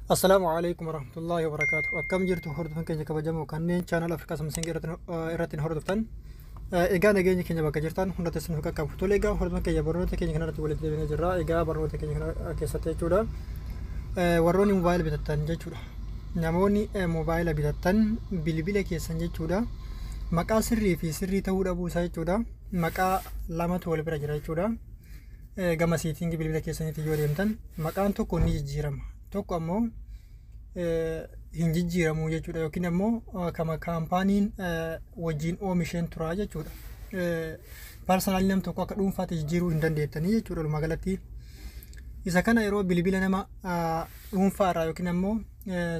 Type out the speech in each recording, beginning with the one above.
Assalaamu alaikum warahmatullahi wabarakaatu. Akkam jirtu, hordofan keenya kabajamoo kanneen channel Afrikaa Samsung irratti hordoftan? Egaa nageenya keenya bakka jirtan hundatti isin qaqqabu. Tole, egaa hordofan keenya, barnoota keenya kanarratti walitti deebinee jirra. Egaa barnoota keenya kana keessatti jechuudha, warroonni mobaayila bitattan jechuudha. Namoonni mobaayila bitattan bilbila keessan jechuudha, maqaa sirrii fi sirrii ta'uu dhabuu isaa jechuudha. Maqaa lamatu wal bira jira jechuudha. Gama setting bilbila keessaniitti yoo deemtan, maqaan tokko ni jijjiirama. Tokko ammoo hin jijjiiramu jechuudha, yookiin ammoo kama kaampaaniin wajjin oomisheen tura jechuudha. Personally nam tokko akka dhuunfaatti jijjiiruu hin dandeettanii jechuudha walumaa galatti. Isa kana yeroo bilbila nama dhuunfaa irraa yookiin ammoo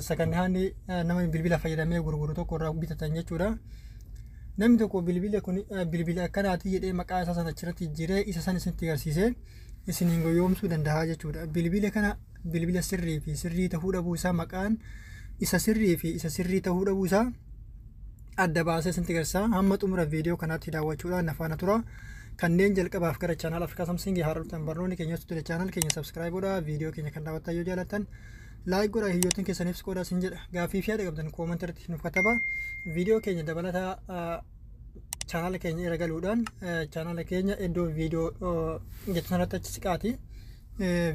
second hand nama bilbila fayyadamee gurguru tokko irraa bitatan jechuudha. Namni tokko bilbila kun bilbila akkanaati jedhee maqaa isaa sana achirratti jijjiiree isa sana isinitti agarsiisee isiniin goyoomsuu danda'a jechuudha. Bilbila kana bilbila sirrii fi sirrii ta'uu dhabuu isaa, maqaan isa sirrii fi isa sirrii ta'uu dhabuu isaa adda baasee isinitti agarsiisa. Hamma xumura viidiyoo kanaatti daawwachuudhaan na faana tura. Kanneen jalqabaaf gara channel Afrikaa Samsung haaraa dhuftan, barnoonni keenya ture channel keenya subscribe godhaa. Viidiyoo keenya kan daawwattan yoo jaallattan like godhaa, hiriyoottan keessaniifis qoodaa isin jedha. Gaaffii fi yaada qabdan comment irratti nuuf kataba. Viidiyoo keenya dabalataa channel keenya irra galuudhaan, channel keenya iddoo viidiyoo jettu sanatti achi siqaati.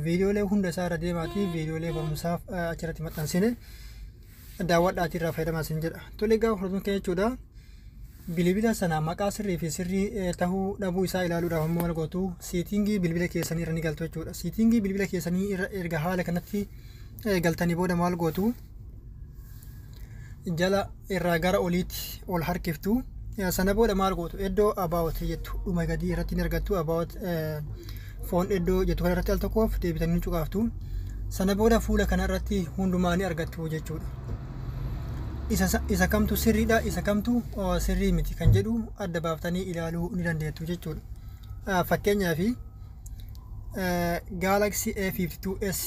Viidiyoolee hunda isaa irra deemaati, viidiyoolee barumsaaf achirratti maxxansine daawwadhaatii irraa fayyadamaa isin jedha. Tole, egaa hordoftoota keenya jechuudha. Bilbila sana maqaa sirrii fi sirrii tahuu dhabuu isaa ilaaluudhaaf ammoo maal gootu? Setting bilbila keessanii irra ni galtu jechuudha. Setting bilbila keessanii irra erga haala kanatti galtanii booda maal gootu? Jala irraa gara oliitti ol harkiftu. Sana booda maal gootu? Iddoo about jettu dhuma gadii irratti ni argattu. About phone iddoo jettu kana irratti al tokkoof deebitanii cuqaaftu. Sana booda fuula kana irratti hundumaa ni argattu jechuudha. Isa kamtu sirriidha, isa kamtu sirrii miti kan jedhu adda baaftanii ilaaluu ni dandeettu jechuudha. Fakkeenyaaf, Galaxy A52s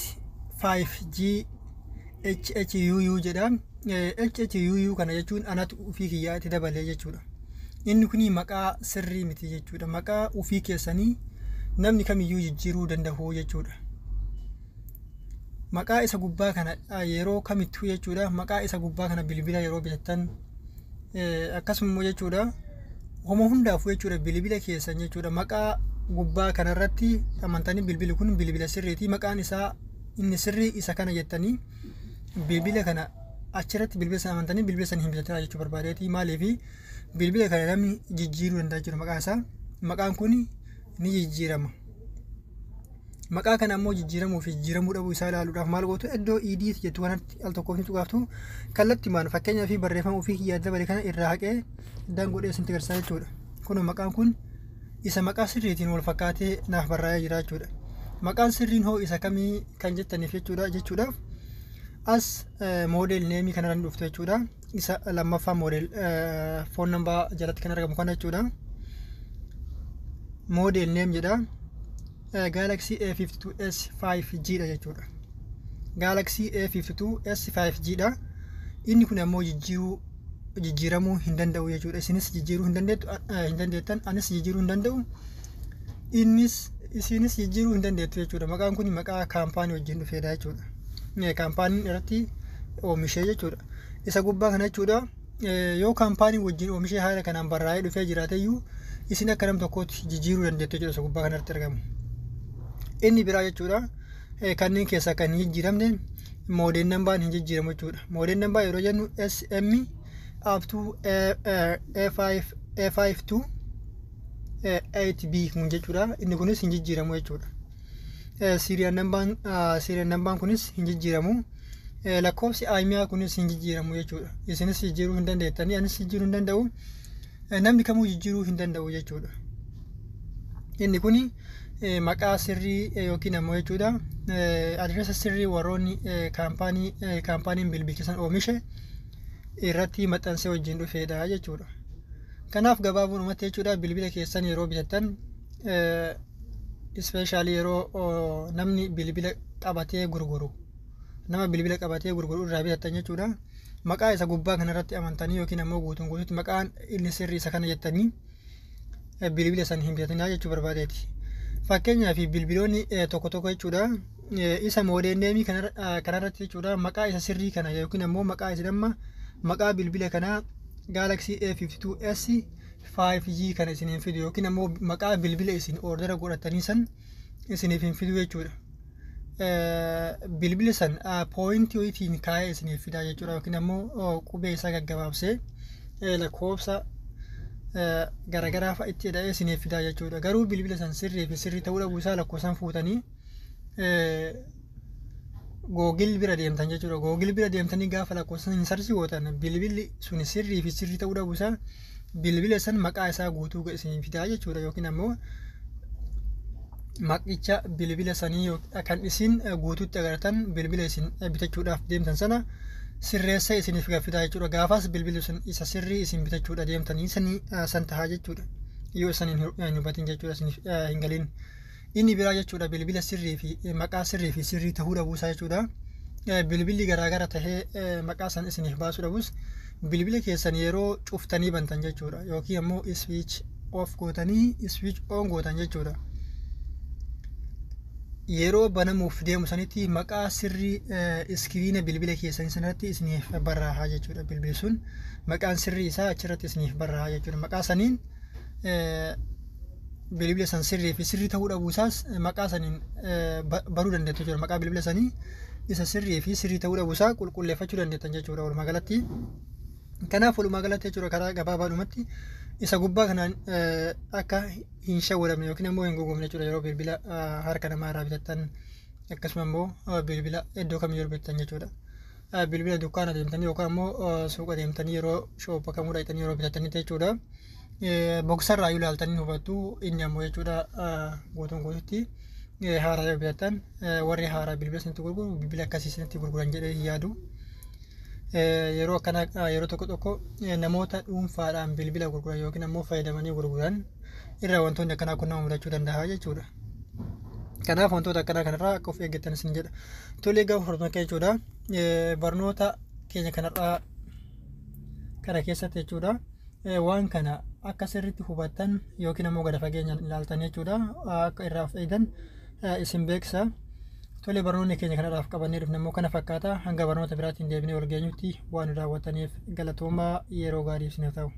5G HHUU jedha. HHUU kana jechuun anatu ofii kiyyaa itti dabalee jechuudha. Inni kun maqaa sirrii miti jechuudha. Maqaa ofii keessanii namni kamiyyuu jijjiiruu danda'u jechuudha. Maqaa isa gubbaa kana yeroo kamittuu jechuudha. Maqaa isa gubbaa kana bilbila yeroo bitattan, akkasuma jechuudha. Homa hundaafuu jechuudha, bilbila keessan jechuudha. Maqaa gubbaa kanarratti amantanii, bilbilli kun bilbila sirriiti, maqaan isaa inni sirrii isa kana jettanii bilbila kana achirratti bilbila sana amantanii bilbila sana hin bitatinaa jechuu barbaadeeti. Maaliif? Bilbila kana namni jijjiiruu danda'a jechuudha maqaa isaa. Maqaan kun ni jijjiirama. Maqaa kana ammoo jijjiiramuu fi jijjiiramuu dhabuu isaa ilaaluudhaaf maal gootu? Iddoo edit jettu kanatti al tokkoof ni tuqaaftu. Kallattimaan fakkeenyaa fi barreeffama ofii kiyyaa dabale kana irraa haqee done godhee isinitti agarsiisa jechuudha. Kun maqaan kun isa maqaa sirriitiin wal fakkaatee naaf barraa'ee jira jechuudha. Maqaan sirriin hoo isa kamii kan jettaniif jechuudha, jechuudhaaf as model name kanarra ni dhuftu jechuudha. Isa lammaffaa model phone number jalatti kan argamu kana jechuudha. Model name jedha. Galaxy A52s 5G dha jechuudha. Galaxy A52s 5G dha. Inni kun ammoo jijjiiramuu hin danda'u jechuudha. Isinis jijjiiruu hin dandeettu, hin dandeettan, anis jijjiiruu hin danda'u. Innis isinis jijjiiruu hin dandeettu jechuudha. Maqaan kun maqaa kaampaanii wajjin dhufeedha jechuudha. Kaampaaniin irratti oomishee jechuudha. Isa gubbaa kana jechuudha. Yoo kaampaanii wajjin oomishee haala kanaan barraa'ee dhufee jiraateyyuu, isin akka nam tokkootti jijjiiruu dandeettu jechuudha isa gubbaa kanarratti argamu. Inni biraa jechuudha, kanneen keessaa kan hin jijjiiramne model number hin jijjiiramu jechuudha. Model number yeroo jennu SM up to A5 A52 8B kun jechuudha. Inni kunis hin jijjiiramu jechuudha. Serial number kunis hin jijjiiramu. Lakkoofsi IMEI kunis hin jijjiiramu jechuudha. Isinis jijjiiruu hin dandeettanii, anis jijjiiruu hin danda'u. Namni kamuu jijjiiruu hin danda'u jechuudha. Inni kuni maqaa sirrii yookiin ammoo jechuudha, address sirrii warroonni kaampaaniin bilbilchisan oomishe irratti maxxansee wajjin dhufeedha jechuudha. Kanaaf gabaabumatti jechuudha, bilbila keessan yeroo bitattan, especially yeroo namni bilbila qabatee gurguru, nama bilbila qabatee gurguru irraa bitattan jechuudha. Maqaa isa gubbaa kanarratti amantanii yookiin ammoo guutuun guutuutti maqaan inni sirrii isa kana jettanii bilbila san hin bitatinaa jechuu barbaadeeti. Fakkeenyaaf, bilbiloonni tokko tokko jechuudha, Isa model name kanarratti jechuudha, maqaa isa sirrii kana yookiin ammoo maqaa isin amma maqaa bilbila kanaa Galaxy A52s 5G kana isiniin fidu yookiin ammoo maqaa bilbila isin order godhatanii san isiniif hin fidu jechuudha. Bilbila san point wayiitiin kaa'ee isiniif fidaa jechuudha, yookiin ammoo qubee isaa gaggabaabsee lakkoofsa garaagaraa fa'a itti hidhee isiniif fidaa jechuudha. Garuu bilbila san sirrii fi sirrii ta'uu dhabuu isaa lakkoofsaan fuutanii Google bira deemtan jechuudha. Google bira deemtanii gaafa lakkoofsa hin search gootan, bilbilli sun sirrii fi sirrii ta'uu dhabuu isaa bilbila san maqaa isaa guutuu isiniif fidaa jechuudha, yookiin ammoo maqicha bilbila sanii kan isin guutuutti agartan bilbila isin bitachuudhaaf deemtan sana sirreessa isiniif fidaa jechuudha. Gaafas bilbilli sun isa sirrii isin bitachuudha deemtanii sanii san tahaa jechuudha. Yoo isan hin hubatin jechuudha, isiniif hin galin. Inni biraa jechuudha, bilbila sirrii fi maqaa sirrii fi sirrii ta'uu dhabuusaa jechuudha. Bilbilli garaagara tahee maqaa san isiniif baasuu dhabus, bilbila keessan yeroo cuftanii bantan jechuudha, yookiin ammoo switch off gootanii switch on gootan jechuudha. Yeroo banamuuf deemu sanitti maqaa sirrii screen bilbila keessanii sanarratti isiniif barraahaa jechuudha. Bilbilli sun maqaan sirrii isaa achirratti isiniif barraahaa jechuudha. Maqaa saniin bilbila san sirrii fi sirrii ta'uu dhabuu isaas maqaa saniin baruu dandeettu jechuudha. Maqaa bilbila sanii isa sirrii fi sirrii ta'uu dhabuu isaa qulqulleeffachuu dandeettan jechuudha walumaa galatti. Kanaaf walumaa galatti jechuudha, karaa gabaabaadhumatti isa gubbaa kanaan akka hin shawwadamne yookiin ammoo hin gowwoomne jechuudha, yeroo bilbila harka namaa irraa bitattan, akkasuma immoo bilbila iddoo kamiyyuu bitattan jechuudha. Bilbila dukkaana deemtanii yookaan ammoo suuqa deemtanii, yeroo shop kamuu dhaqxanii yeroo bitattanitti jechuudha. Boxarraa yoo ilaaltanii hubattu, inni ammoo jechuudha guutuun guututti haaraa yoo bitattan, warri haaraa bilbila isinitti gurguru bilbila akkasii isinitti gurguran jedhee hin yaadu. Yeroo akkana yeroo tokko tokko namoota dhuunfaadhaan bilbila gurguran yookiin ammoo fayyadamanii gurguran irraa wantoonni akkanaa kun nama mudachuu danda'a jechuudha. Kanaaf wantoota akkanaa kanarraa akka of eeggattan isin jedha. Tolee, egaa hordoftoota jechuudha, barnoota keenya kanarraa kana keessatti jechuudha, waan kana akka sirriitti hubattan yookiin ammoo gada fageenyaan ilaaltan jechuudha, akka irraa of eeggan isin beeksisa. Tolee, barnoonni keenya kanarraaf qabannee dhufne immoo kana fakkaata. Hanga barnoota biraatiin deebinee wal geenyutti waan nu daawwattaniif galatoomaa, yeroo gaarii isiniif ta'u.